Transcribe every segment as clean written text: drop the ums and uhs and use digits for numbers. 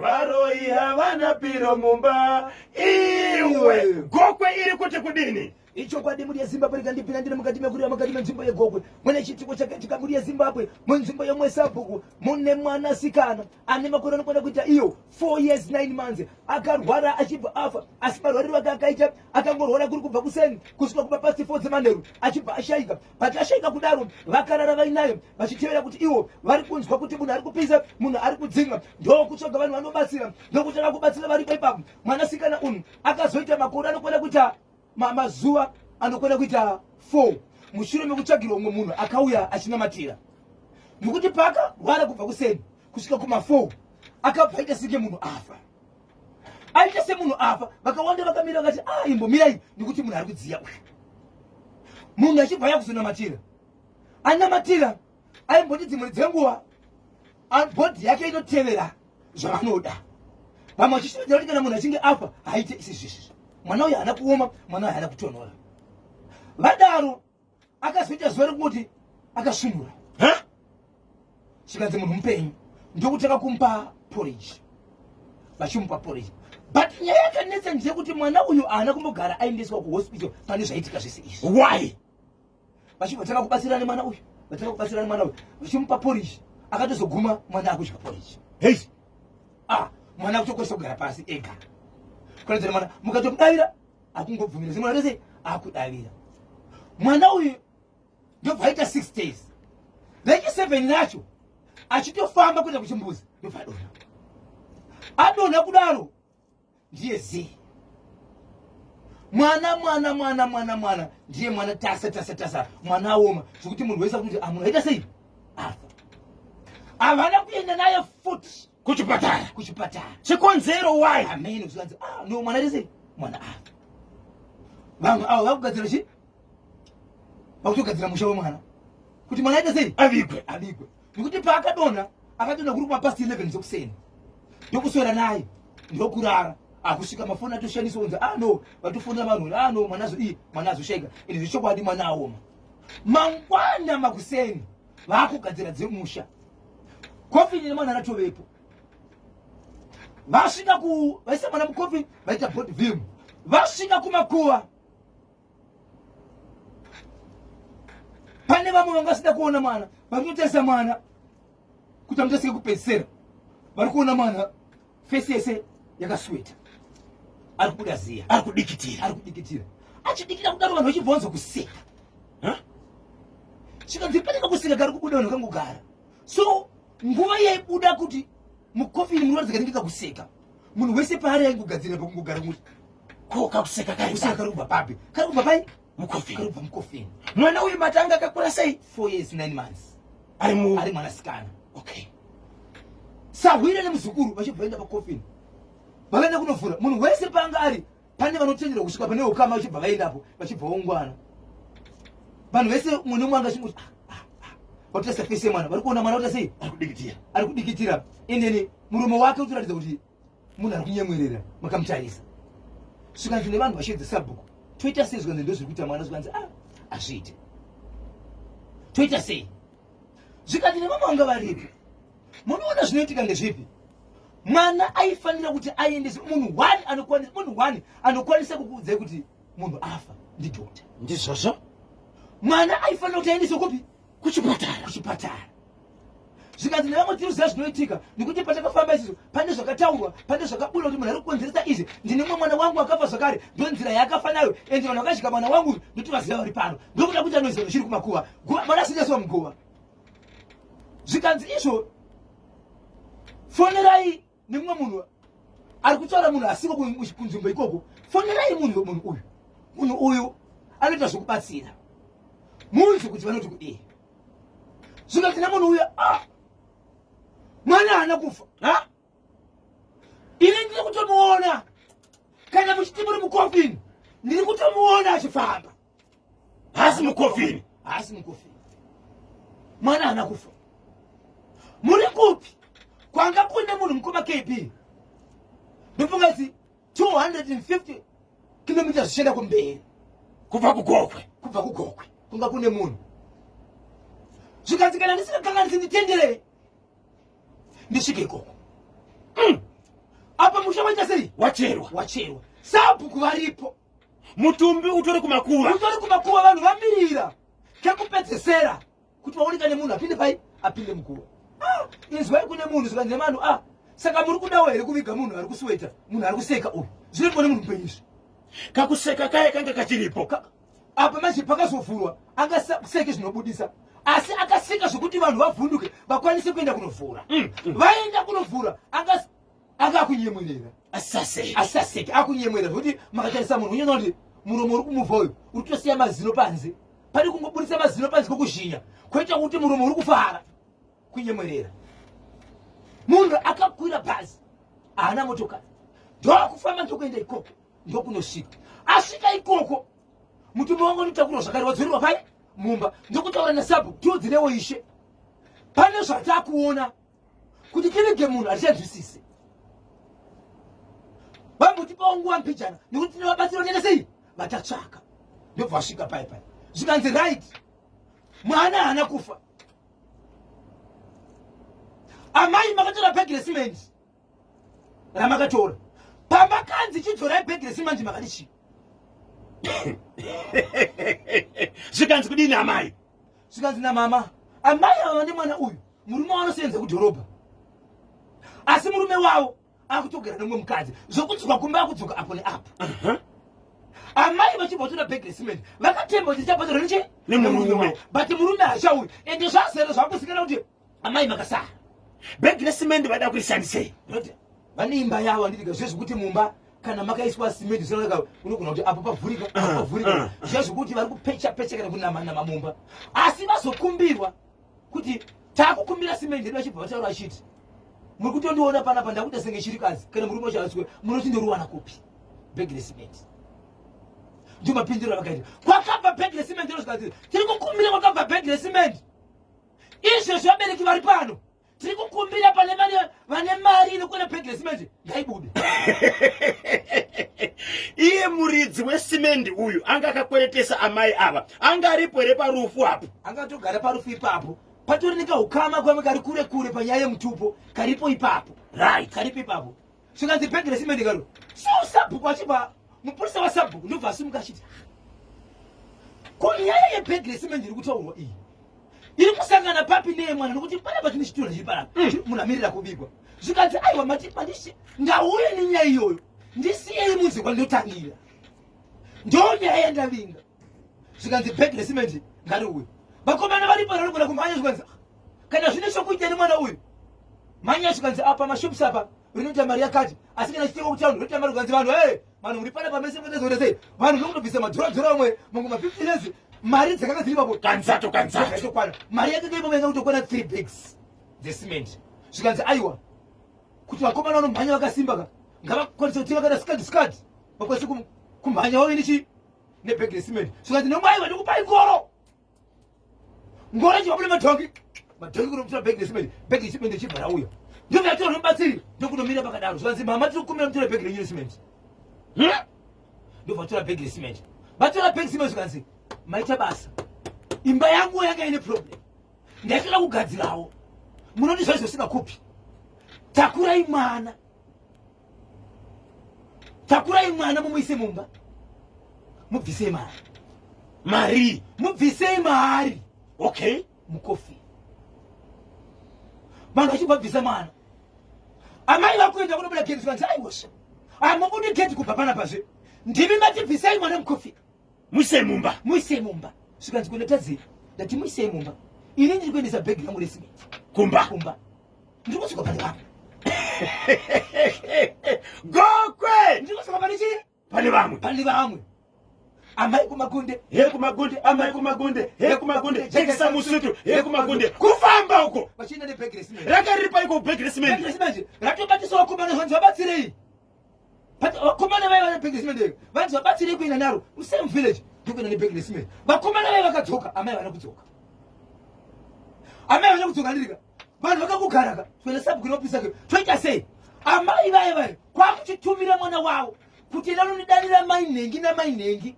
Varoyi havana piro mumba. Iwe Gokwe iri kuti kudini? Ichokwadi mhuri yeZimbabwe rikandipinda ndiri mukati mekurira mukati menzvimbo yeGokwe mune chiitiko chakaitika mhuri yeZimbabwe munzvimbo yemwesabhuku mune mwanasikana ane makore anokwana kuita iyo 4 years 9 months akarwara achibva afa asi marwariro ake akaita akangorwara kuri kubva kuseni kusvika kuba past 4 dzemanheru achibva ashaika but ashaika kudaro vakarara vainayo vachitevera kuti ivo vari kunzwa kuti munhu ari kupisa munhu ari kudzinga ndokutsvaga vanhu vanobatsira ndokutanga kubatsira varipo ipapo mwanasikana uyu akazoita makore anokwana kuita mazuva anokwana kuita 4 mushure mekutsvagirwa umwe munhu akauya achinamatira nokuti paakarwara kubva kuseni kusvika kuma 4 akabva aita senge munhu afa aita semunhu afa vakawanda vakamira vakati ah imbomirai nekuti munhu ari kudziya uyu munhu achibva aya kuzonamatira anamatira aimboti dzimwe dzenguva bhodhi yake inotevera zvavanoda vamwe vachishuvidzira kuti kana munhu achinge afa haite isizvizvi mwana uyu haana kuoma mwana uyu haana kutonhora vadaro akazoita zuva rekuti akasvinura zvikanzi munhu mupenyu ndokutanga kumupa porridge vachimupa porridge but nyaya yakanetsa ndeyekuti mwana uyu haana kumbogara aendeswa kuhospital pane zvaitika zvese izvi why vachibva tanga kubatsirana nemwana uyu vatanga kubatsirana nemwana uyu vachimupa porridge akatozoguma mwana akudya porridge hei ah mwana akutokwanisa kugara pasi ega kuratidza mwana mukatomudavira akungobvumira zvimwe rese akudavira mwana uyu ndobva aita 6 days rechi 7 racho achitofamba kuenda kuchimbuzi ndobva adonha adonha kudaro ndiye zii mwana mwana mwana mwana mwana ndiye mwana tasa tasa tasa mwana aoma zvekuti munhu wese akuti ah, munhu aita sei afa havana kuenda naye futi kuchipatara kuchipatara chikonzero why amene zvikanzi ah no mwana aita sei mwana afa vanhu avo vakugadzira chi vakutogadzira musha wemwana kuti mwana aita sei avigwe avigwe nekuti paakadonha akadonha kuri kumapast 11 dzekuseni ndokuswera naye ndokurara akusvika mafoni atoshandiswa kunzi ah no vatofonera vanhu ah no mwana azodii mwana azoshaika ende zvechokwadi mwana aoma mangwana makuseni vaakugadzira dzemusha kofini nemwana ratovepo vasvika ku vaisa mwana mukofini vaita body vim vasvika kumakuva pane vamwe vanga vasida kuona mwana vari kutotarisa mwana kuti amutasike kupedzisira vari kuona mwana fesi yese yakasweta ari kubuda ziya ari kudikitira ari kudikitira achidikira kudaro vanhu vachibvonza kuseka chikanzi pane kakuseka kari kubuda vanhu kangogara so nguva yaibuda kuti mukofini munoratidza kanenge kakuseka munhu wese paari aingogadzirira pakungogara kuti ko kakuseka kari kuseka kari kubva papi kari kubva pai mukofini kari kubva mukofini mwana uyu matanga akakura sei 4 years 9 months ari mu ari mwanasikana okay sahwira nemuzukuru vachibva vaenda pakofini vakaenda kunovhura munhu wese paanga ari pane vanotenderwa kusvika pane ukama vachibva vaendapo vachibva vaungwana vanhu vese umwe nemumwe anga achingoti ah, ah, ah. vakutarisa fesi yemwana vari kuona mwana kuita sei ari kudikitira ari kudikitira endeni muromo wake utoratidza kuti munhu ari kunyemwerera makamutarisa zvikanzi nevanhu vashedze sabhuku toita sei zvikanzi ndozviri kuita mwana zvikanzi ah hazviite toita sei zvikanzi nevamwe vanga varipo munoona zvinoitika ndezvipi mwana aifanira kuti aendese munhu one anokwanisa munhu one anokwanisa kukuudzai kuti munhu afa ndidokta ndizvozvo mwana aifanira kuti aendese kupi kuchipatara kuchipatara zvikanzi nevamwe tinoziva zvinoitika nekuti patakafamba isisu pane zvakataurwa pane zvakabuda kuti munhu ari kukonzeresa izvi ndine mumwe mwana wangu akafa zvakare ndonzira yaakafa nayo ende vanhu vakasvika mwana wangu uyu ndotovaziva vari pano ndokuda kuti anoziva zviri kumakuva mwana asingaisiwa muguva zvikanzi izvo fonerai nemumwe munhu ari kutaura munhu asiko kunzvimbo ikoko fonerai munhu munhu uyu munhu uyu anoita zvekubatsira munzwe kuti vanoti kudii zvikanzi nemunhu uyu ah mwana haana kufa ha ini ndiri kutomuona kana muchiti muri mukofini ndiri kutomuona achifamba haasi mukofini haasi mukofini mwana haana kufa muri kupi kwanga kune munhu mukoma kb ndofunga kuti 250 kilometers zvichienda kumberi kubva kugokwe kubva kugokwe kunga kune munhu zvikanzi kana ndisingakanganisi nditenderei ndisvike ikoko Musha waita sei? Wacherwa. Wacherwa. Sabhuku varipo. Mutumbi utori kumakuva. Utori kumakuva, vanhu vamirira kekupedzesera kuti vaonekane munhu apinde pai apinde mukuva. Ah, inzwai kune munhu zvikanzi nevanhu ah, saka muri kudawo here kuviga munhu ari kusuweta, munhu ari kuseka uyu? Zvinoitwa nemunhu mupenyu izvi. Kakuseka kaye kanga kachiripo. Apa manje pakazovhurwa angaseke zvinobudisa, asi akaseka zvekuti vanhu vavhunduke vakwanise kuenda kunovhura. Vaenda kunovhura anga akunyemwerera. Asaseke. Asaseke, akunyemwerera zvekuti makatarisa munhu unyanya kuti muromo uri kumuvha uyu uri kutosiya mazino panze, pane kungobudisa mazino panze kwekuzhinya koita kuti muromo uri kufara kunyemwerera. Munhu akakwira bhazi, haana motokari, ndokufamba ndokuenda ikoko, ndokunosvika. Asvika ikoko, mutumbi wangu unotakurwa zvakare, wadzorerwa pai mumba, ndokutaura nasabhuku, tiudzirewo ishe, pane zvatakuona kuti tivige munhu hatichanzwisise. Vambotipawo nguva mbijana nekuti tine vabatsiri vanoita sei vatatsvaka. Ndobva vasvika pai pai, zvikanzi right, mwana haana kufa. Amai makatora bhegi resimendi ramakatora, pamakanzi chidzorai bhegi resimendi makati chii? Zvikanzi kudini amai? Zvikanzi namama, amai ava vane mwana uyu, murume wanosenza kudhorobha, asi murume wavo akutogara nemumwe mukadzi, zvokudzoka kumba akudzoka apo neapo. Amai vachibva vatora bhegi resimendi, vakatemba kuti richabhadharwa neche Nemurume. Wavo, but murume haachauyi, ende zvazere zvakuzikanwa kuti amai makasara. Bhegi resimendi vaida kurishandisei? Noti vane imba yavo, handitika zvezvekuti mumba kana makaiswa simendi zvinonaka, unogona kuti apo pavhurika, apo pavhurika, zvezvekuti vari kupecha pecha kana kunama nama mumba. Asi vazokumbirwa kuti takukumbira simendi yedu, vachibva vataura vachiti, muri kutondiona panapa ndakuita senge chirikadzi, kana murume wacho aswe, munoti ndoriwana kupi bhegi resimendi? Ndio mapindiro avakaita. Kwakabva bhegi resimendi rozvikadzi, tiri kukumbira kwakabva bhegi resimendi izvezvi, vabereki vari pano, tiri kukumbira pane vane mari inokwana bhegi resimendi, ngaibude. Iye muridzi wesimendi uyu anga akakweretesa amai ava, anga aripo here parufu apo? Angatogara parufu ipapo, patori nekaukama kwamwe kari kure kure panyaya yemutupo karipo ipapo. Karipo ipapo. Zvikanzi bhegi resimendi karo. So sabhuku achibva, mupurisa wasabhuku ndobva asimuka achiti, ko nyaya yebhegi resimendi iri kutaurwa iyi iri kusangana papi neyemwana? Nokuti panapa tine chitunha chiri panapa, munhu amirira kubigwa. Zvikanzi aiwa, mati mandisi ndauye nenyaya iyoyo, ndisiyei munzi kwandotangira, ndo nyaya yandavinga. Zvikanzi bhegi resimendi ngariuye. Vakomana varipo vanogona kumhanya. Zvikanzi, "Ah, kana zvine chokuita nemwana uyu, mhanya." Zvikanzi apa mashops apa rinoita mari yakati, asi kana chitengo kutauni rinoita mari. Zvikanzi vanhu, hey, vanhu muri panapa mese munozoita sei? Vanhu nokutobvisa madhora amwe mamwe ma50 cents, mari dzakanga dziri ipapo. Kanzato kanzato. Yakatokwana mari yakanga ipapo, yanga kutokwana 3 bags dzecement. Zvikanzi aiwa, kuti vakomana vanomhanya vakasimba ka, ngavakwanise kutenga kana skadi skadi, vakwanise kumhanya wave nechi nebhegi recement. Zvikanzi nomwe, aiwa, ndikupai ngoro. Ngoro ichibva madhongi, madhongi kunomutora bhegi recement, bhegi recement ichibva rauya, ndobva yatora nomubatsiri, ndokunomira pakadaro. Zvikanzi mama, tiri kukumbira mutore bhegi renyu recement. Ndobva vatora bhegi recement. Vatora bhegi recement, zvikanzi maita basa, imba yangu yanga ine problem, ndaitoda kugadzirawo, munoti zvaizosvika kupi? Takurai mwana, takurai mwana mumuise mumba, mubvisei mari. Mari. Mubvisei mari. Mukofi. Vanhu vachibva bvisa mwana, amai vakuenda kunobuda geti. Zvikanzi aiwosha, hamubudi geti kubva panapazve, ndimi matibvisai mwana mukofi. Muisei mumba. Muisei mumba. Zvikanzi kundatadzei? Ndati muisei mumba, ini ndiri kuendesa bhegi rangu resimenti kumba. Kumba, ndiri kusvika pane vamwe. Gokwe. Ndiri kusvika pane chii? Pane vamwe. Pane vamwe. Amai kumagunde. He kumagunde, amai kumagunde, he kumagunde, jekisa musutu, he kumagunde, kufamba uko. Vachienda nebhegi resimenti. Ranga riri paiko bhegi resimendi? Bhegi resimenti ratobatiswa vakomana, zvanzi vabatsirei. Vakomana vaiva nebhegi resimenti, vanzi vabatsirei kuenda naro musame village, ndokuenda nebhegi resimenti. Vakomana vai vakadzoka, amai vana kudzoka, amai vana kudzoka, ndirika vanhu vakakugaraka toenda sabhuku inopisa ke, toita sei? Amai vaye vaye kwakuchitumira mwana wavo kuti enda nonidanira mai nhengi namai nhengi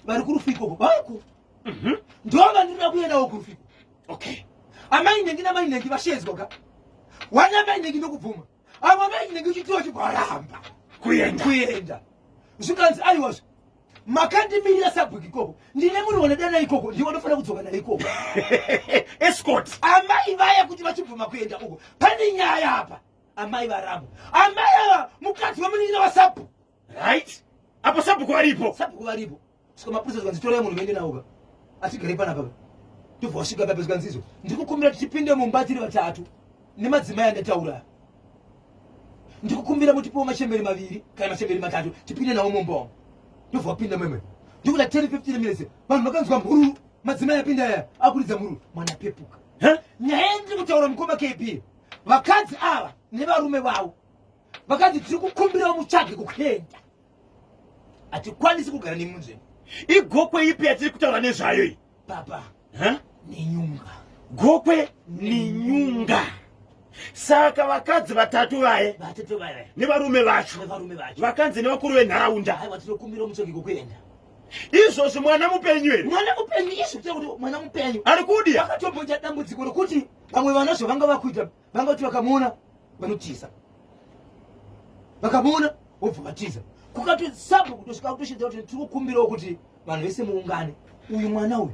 vari kurufu ikoko vako, ndo vandinoda kuendawo kurufu ikoko. Amai nhengi namai nhengi vashedzwa ka, wana mai nhengi ndokubvuma, avo mai nhengi uchitiwa chibvaramba. Kuenda. Kuenda. Zvikanzi aiwazve makandimirira sabhuku ikoko, ndine munhu wanodana ikoko, ndiwe unofanira kudzoka naye ikoko. Escort. Amai vaya kuti vachibvuma kuenda uko, pane nyaya apa. Amai varamba. Amai ava mukadzi wemunin'ina wasabhuku. Right, apo sabhuku varipo. Sabhuku varipo. Svika mapurisa, zvikanzi torai munhu muende nawo ka, atigare panapa ka. Tobva wasvika papo, zvikanzi izvo ndiri kukumbira tichipinde mumba tiri vatatu nemadzimai andataura. Ndikukumbira mutipewo machemberi maviri kana machemberi matatu tipinde nawo mumba umu. Ndobva wapinda memwe, ndikuda 10 15 minutes, vanhu vakanzwa mhururu, madzimai apinda aya akuridza mhururu, mwana apepuka. Nyaya yandiri kutaura, mukoma KP, vakadzi ava nevarume vavo vakanzi tiri kukumbirawo mutsvage kukuenda, hatikwanisi kugara nemunzvimbo. Igokwe ipi yatiri kutaura nezvayo iyi? Papa. Huh? Nenyunga. Gokwe nenyunga. Saka vakadzi vatatu vaye vatatu vaya nevarume vacho nevarume vacho vakanzi nevakuru venharaunda, aiwa, tinokumbirawo mutsvage kukuenda. Izvozvi mwana mupenyu here? Mwana mupenyu. Izvi kutaura kuti mwana mupenyu. Ari kudya? Vakatomboita dambudziko rokuti vamwe vana zvavanga vakuita, vanga kuti vakamuona vanotiza, vakamuona vobva vatiza. Kukati sabhuku kutosvika kutosvedza kuti tiri kukumbirawo kuti vanhu vese muungane, uyu mwana, uyu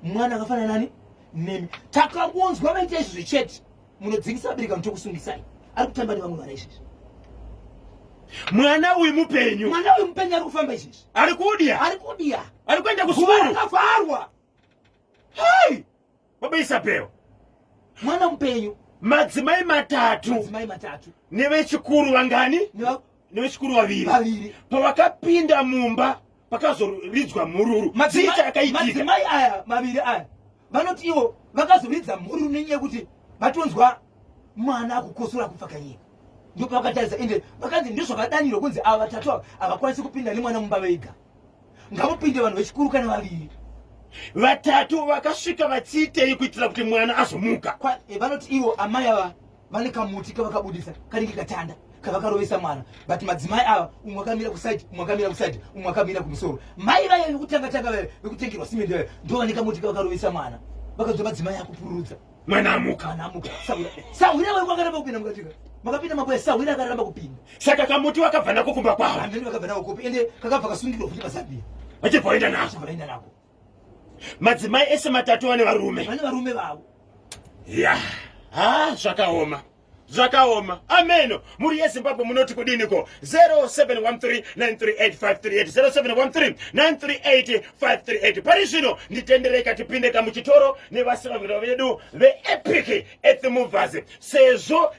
mwana akafanana nani nemi. Takangonzwa vaita izvozvo chete, munodzingisa vabereki, vanotokusungisai. Ari kutamba nevamwe vana izvezvi. Mwana uyu mupenyu? Mwana uyu mupenyu, ari kufamba izvezvi. Ari kudya? Ari kudya. Ari kuenda guva kusukuru? Rakavharwa. Hai, baba Isabel. Mwana mupenyu. Madzimai matatu. Madzimai matatu. Nevechikuru vangani? Nevechikuru vaviri. Vaviri. Pavakapinda mumba pakazoridzwa mhururu, chii chakaitika? Madzimai aya maviri aya vanoti ivo vakazoridza mhururu nenyaya yekuti vatonzwa mwana akukosora kupfakanyika, ndopavakatarisa. Ende vakanzi ndizvakadanirwa kunzi ava vatatu ava havakwanisi kupinda nemwana mumba vega, ngavapinde vanhu vechikuru kana vaviri. Vatatu vakasvika vachiitei kuitira kuti mwana azomuka? Vanoti ivo amai ava vane kamuti kavakabudisa kanenge katanda kavakarovesa mwana, but madzimai ava umwe akamira kuside, umwe akamira kuside, umwe akamira kumusoro. Mai vaya vekutanga tanga vaya vekutengerwa simende vaya ndo vane kamuti kavakarovesa mwana. Vakanzwa madzimai akupururudza, mwana amuka. Mwana amuka. Sahwira wangu akaramba kupinda mukatika makapinda maboya, sahwira akaramba kupinda. Saka kamuti vakabva nako kumba kwavo? Hamene vakabva nako kupi, ende kakabva kasungirwa futi pazambia. Vachibva vaenda nako. Vachibva vaenda nako. Madzimai ese matatu vane varume? Vane varume vavo. Ya, ha, zvakaoma, zvakaoma. Ameno muri yeZimbabwe munoti kudiniko? 0713938538, 0713938538. Pari zvino nditendereka tipinde kamuchitoro nevasavira vedu veEpic Earth Movers sezvo